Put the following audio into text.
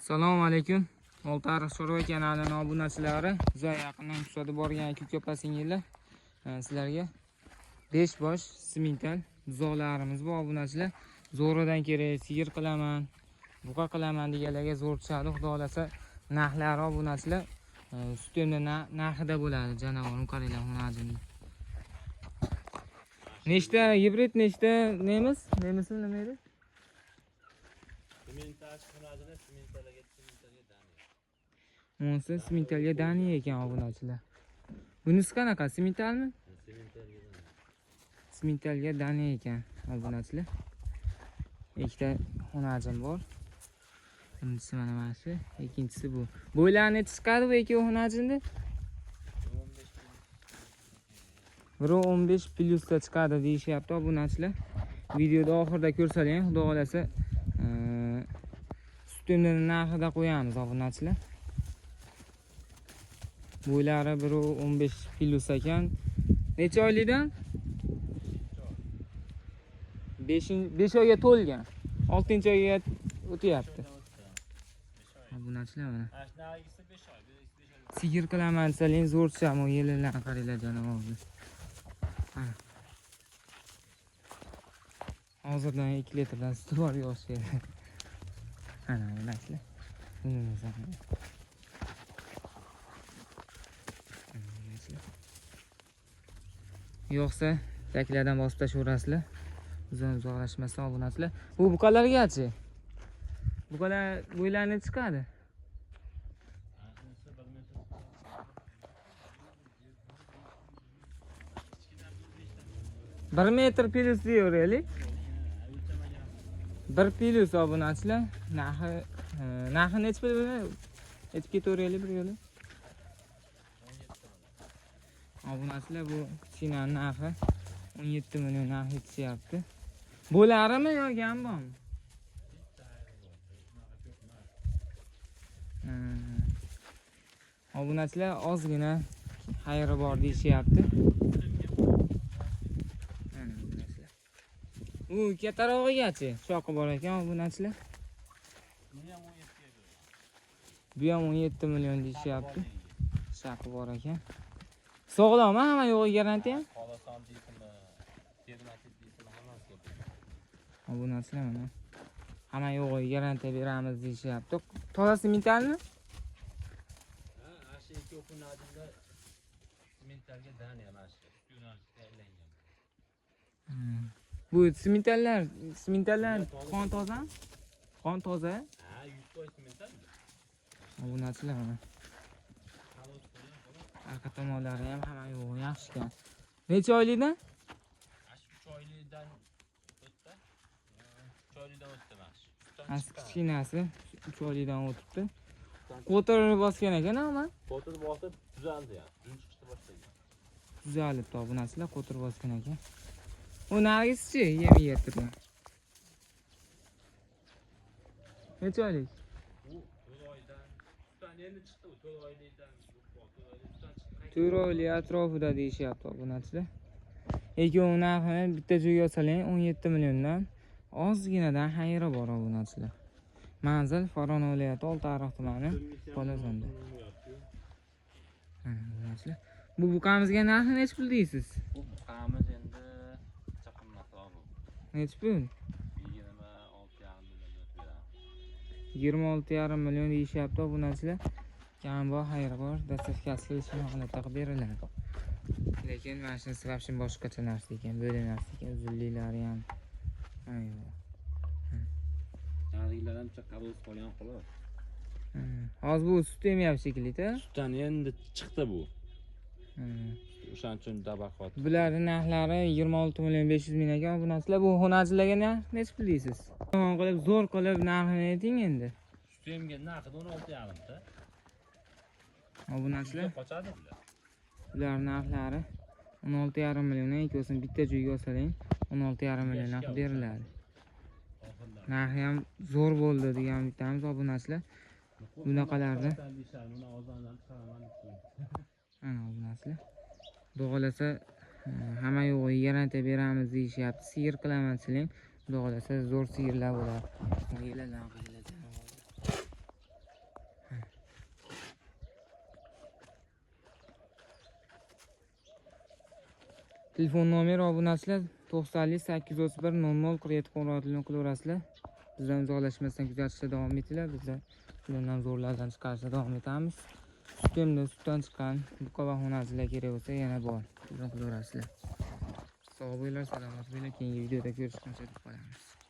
Assalomu alaykum. Oltiariq chorva kanalining obunachilari, uzoq yaqindan kuzatib borgan aka opa singillar, sizlarga 5 bosh simental buzoqlarimiz bor obunachilar. Zo'ridan kerak, sigir qilaman, buqa qilaman deganlarga zo'r tushadi. Xudo xolasa narxlari obunachilar sut emda narxida bo'ladi. Janovorim qaranglar xonajini. Nechta gibrid, nechta nemis? Nemisi nima edi? Simental xonadini simentalga simentalga Daniya. Monsa simentalga Daniya ekan obunachilar. Bunisi qanaqa? Simentalmi? Simentalga Daniya. Simentalga Daniya ekan obunachilar. Ikkita xonajim bor. Birinchisi mana shu, ikkinchisi bu. Bo'ylari necha chiqadi bu ikki xonajinda? 15 1.15 plyusda chiqadi deyishyapti obunachilar. Videoda oxirida ko'rsalar ham xudo xolasa sut emini narxida qo'yamiz obunachilar. Bo'ylari 1.15 plyus ekan. Necha oylikdan? 5 oyga to'lgan. 6-oyga o'tyapti. Obunachilar mana. Mana shu narigisi 5 oy, bu 5 oy. Sigir qilaman desalar zo'r tushadi, bu yelinlarni qaranglar jonivorni. Ana. Hozirdan 2 litrdan suti bor yosh edi. Ana, obunachilar. Bunisi ham. Ana, obunachilar. Yo'qsa taklardan bosib tashlayverasizlar. Uzun uzoqlashmasdan obunachilar. Bu buqalargachi? Buqalar bo'ylari chiqadi. Shunisi 1 metr. 1 metr plyus deyaveraylik. 1 plyus obunachilar. Narxi narxi nechi pul bo'ladi? Aytib ketaveraylik bir yo'la. Obunachilar bu kichkinani narxi 17 million narx yetishyapti. Bo'larimi yo gam bormi? Obunachilar ozgina xayri bor deyishyapti. Mana obunachilar. U kattarog'igachi shoqi bor ekan obunachilar. Buni ham 17 ga beradi. Bu ham 17 million deyishyapti. Shaqi bor ekan. Sog'lom hamma yo'g'i garantiya? Xolason deysizmi, dermatit deysizmi, hammasiga beradi. Obunachilar mana. Hamma yo'g'i garantiya beramiz deyishyapti. Toza simentalmi? Ha, ana shu ikki xonadonda simentalga Daniya mana shu yo'nalishga aylangan. Bu simentallar, simentallar qon tozami? Qon toza? Ha, 100% simental. Obunachilar mana. Xalos qo'ygan xolos. Arqa tomonlari ham hamma yo'g'i yaxshi ekan. Necha oylikdan? Mana shu 3 oylikdan o'tdi. 3 oylikdan o'tdi mana shu. Sutdan As chiqqan. kichkinasi 3 oylikdan o'tibdi. Qo'tir bosgan ekan ama Qo'tir bosib tuzaldi ya. Jun chiqishni boshlagan. tuzalibdi obunachilar, qo'tir bosgan ekan. U nargisichi yem yertirgan. Necha oylik? U 4 oydan sutdan endi chiqdi u 4 oylikdan 4 oylik sutdan chiqdi. 4 oylik atrofida deyishyapti obunachilar. Ikkovi narxini bitta joyga olsalang 17 milliondan ozginadan xayri bor obunachilar. Manzil Farg'ona viloyati Oltiariq tumani Bolazonda. Mana obunachilar. Bu buqamizga narxi necha pul deysiz? Bu buqamiz endi ancha qimmatroq bu. Necha pul? 26,5 million deb beramiz. 26,5 million deyishyapti obunachilar. Kam bor, xayri bor, dastavkasi kelishgan holatda qilib beriladi. Lekin mana shunisi вообще boshqacha narsa ekan, bo'lak narsa ekan, uzunliklari ham. Ayvo. Narigilar ham qalos qolgan xolos. Hozir bu sut emayapti shekilli-da. Sutdan endi chiqdi bu. O'shaning uchun dabaqot. Bularning narxlari 26 million 500 ming ekan obunachilar. Bu xonachilarga narx necha pul deysiz? Yomon qilib, zo'r qilib narxini ayting endi. Sut emgan narxi 16,5 ta. Obunachilar, Qochadi bular. bular narxlari 16,5 milliondan ikkovsini bitta joyga olsalang 16,5 million narx beriladi. Narxi ham zo'r bo'ldi degan umiddamiz obunachilar. Bunaqalarni. Ana obunachilar. Xudo xolasa hamma yo'g'i garantiya beramiz deyishyapti. Sigir qilaman desang, xudo xolasa zo'r sigirlar bo'ladi. Yelardan qaranglar jonivorlar. Telefon nomeri obunachilar 90 831 00 47, qo'ng'iroq telefon qilaverasizlar. Bizdan uzoqlashmasdan kuzatishda davom etinglar. Bizlar sizlardan zo'rlardan chiqarishda davom etamiz. Sutimda sutdan chiqqan buqa va xo'nazlar kerak bo'lsa yana bor. Telefon qilaverasizlar. Sog' bo'linglar, salomat bo'linglar. Keyingi videoda ko'rishguncha deb qolamiz.